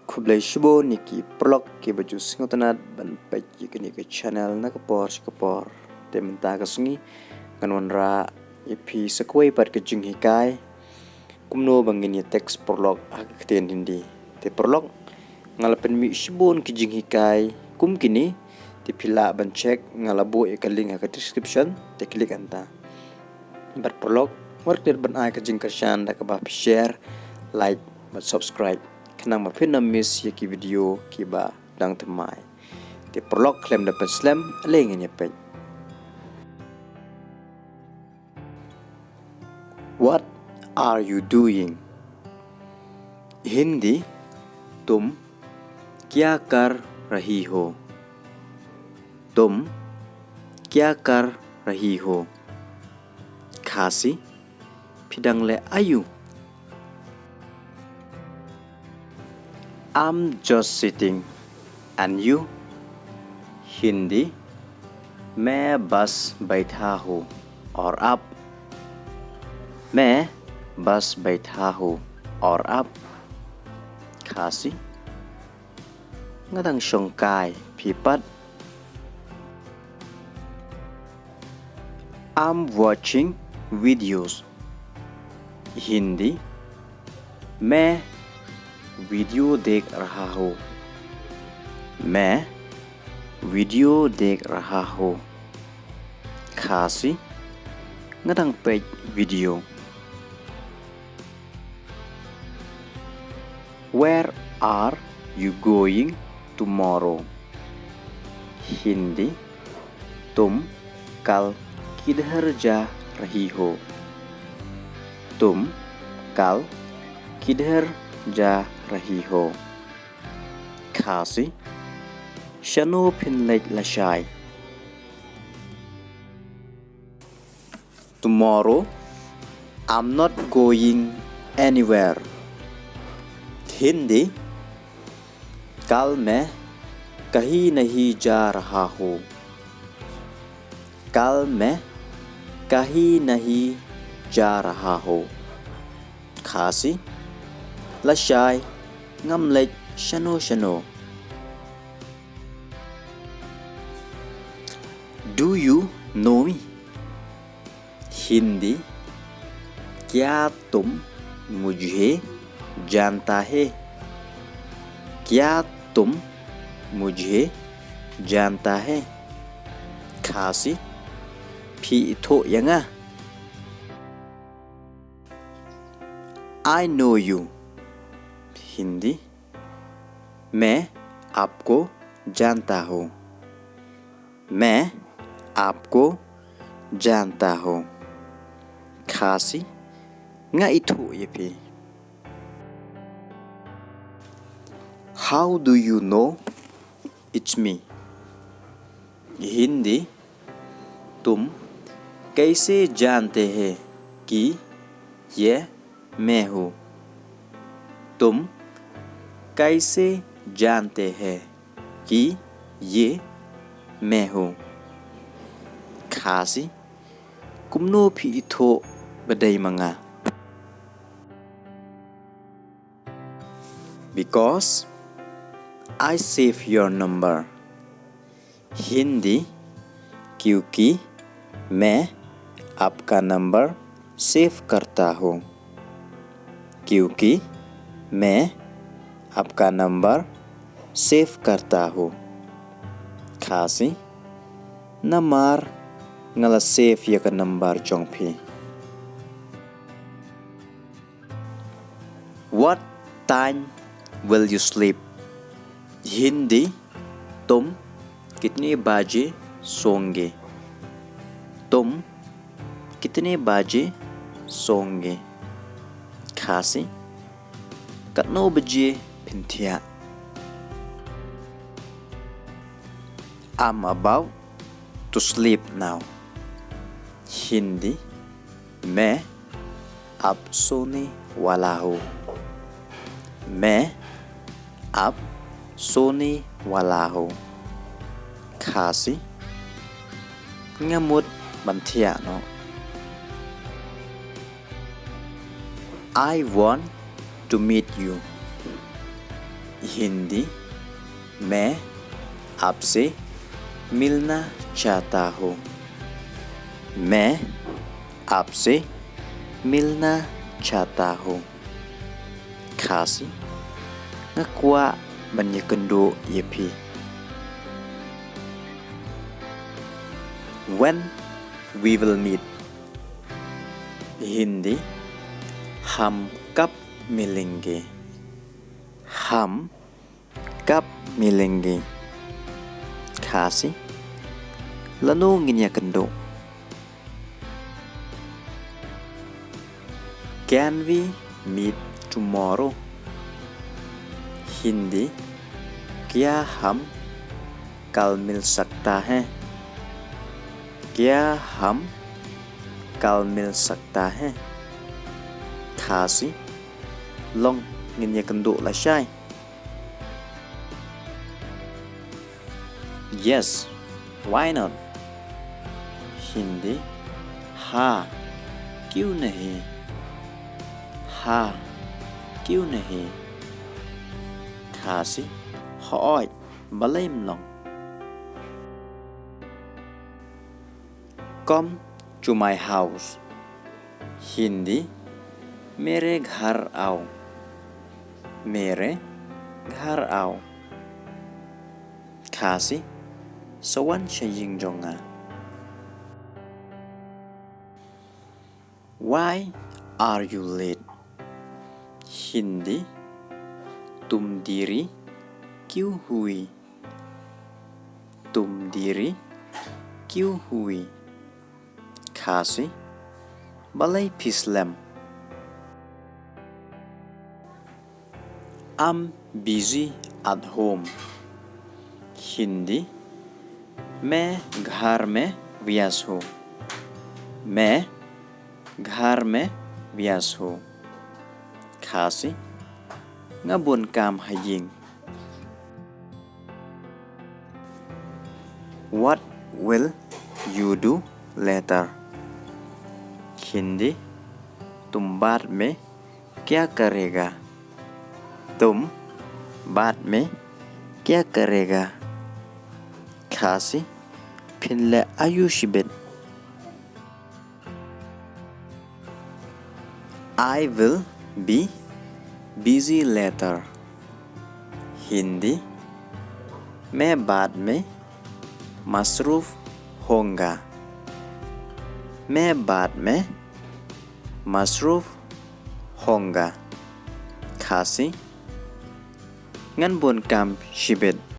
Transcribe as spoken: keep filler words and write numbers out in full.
Khublei shibun ïa ki paralok kiba ju sngewtynnat ban peit ïa kane ka channel na ka por sha ka por. Te mynta ka sngi ngan wanrah ïa phi sa kawei pat ka jinghikai kumno ba ngin ïa text paralok ha ka ktien Hindi. Te paralok, nga la pynmih shibun ki jinghikai kum kine, te phi lah ban check, nga la buh ïa ka link ha ka description, te click hangta. Bad paralok, wat klet ban ai ka jingkyrshan da kaba phi share, like bad subscribe, khnang ba phin ym miss ïa ki video kiba dang thymmai. Te paralok, khlem da pynslem, ale ngin ïa peit. What are you doing? Hindi, तुम क्या कर रही हो? तुम क्या कर रही हो? Khasi, phi dang leh aïu? I'm just sitting. And you? Hindi, मैं बस बैठा हूँ। और आप? मैं बस बैठा हूँ। और आप? Khasi, nga dang shong kai, phi pat? I'm watching videos. Hindi, मैं वीडियो देख रहा हूँ। मैं वीडियो देख रहा हूँ। Khasi, nga dang peit video. Where are you going tomorrow? Hindi, तुम कल किधर जा रही हो? तुम कल किधर जा रही हो? Khasi, shano phin leit lashai? Tomorrow, I'm not going anywhere. Hindi, कल मैं कहीं नहीं जा रहा हूँ। कल मैं कहीं नहीं जा रहा हूँ। Khasi, lashai, ngam leit shano shano. Do you know me? Hindi, क्या तुम मुझे जानता है? क्या तुम मुझे जानता है? Khasi, phi ithuh ïa nga? I know you. Hindi, मैं आपको जानता हूँ। मैं आपको जानता हूँ। Khasi, nga ithuh ïa phi. How do you know it's me? Hindi, तुम कैसे जानते हैं कि ये मैं हूँ? तुम कैसे जानते हैं कि ये मैं हूँ? Khasi, kumno phi ithuh ba dei ma nga? Because I save your number. Hindi, क्योंकि मैं आपका नंबर सेव करता हूँ। क्योंकि मैं आपका नंबर सेव करता हूँ। Khasi, namar nga la save ïa ka number jong phi. What time will you sleep? Hindi, तुम कितने बजे सोओगे? तुम कितने बजे सोओगे? Khasi, katno baje phin thiah? I'm about to sleep now. Hindi, मैं अब सोने वाला हूँ। मैं अब सोने वाला हूँ। Khasi, nga mut ban thiah noh. I want to meet you. Hindi, मैं आपसे मिलना चाहता हूँ। मैं आपसे मिलना चाहता हूँ। Khasi, nga kwah ban ïakynduh ïa phi. When we will meet. Hindi, हम कब मिलेंगे? हम कब मिलेंगे? Khasi, lano ngin ïakynduh? Can we meet tomorrow? Hindi, क्या हम कल मिल सकता है? क्या हम कल मिल सकता है? Khasi, long ngin ïakynduh lashai? Yes, why not? Hindi, हाँ, क्यों नहीं? हाँ, क्यों नहीं? Khasi, hooid, balei ym long? Come to my house. Hindi, मेरे घर आओ। मेरे घर आओ। Khasi, sa wan sha ïing jong nga. Why are you late? Hindi, तुम देरी क्यों हुई? तुम देरी क्यों हुई? Khasi, balei phi slem? I'm busy at home. Hindi, मैं घर में व्यस्त हूँ। मैं घर में व्यस्त हूँ। Khasi, nga bun kam ha ïing. What will you do later? Hindi, तुम बाद में क्या करेगा? तुम बाद में क्या करेगा? Khasi, phin leh aïu shibit? I will be busy later. Hindi, मैं बाद में मसरूफ होऊंगा। मैं बाद में मसरूफ होऊंगा। Khasi, ngan bun kam shibit.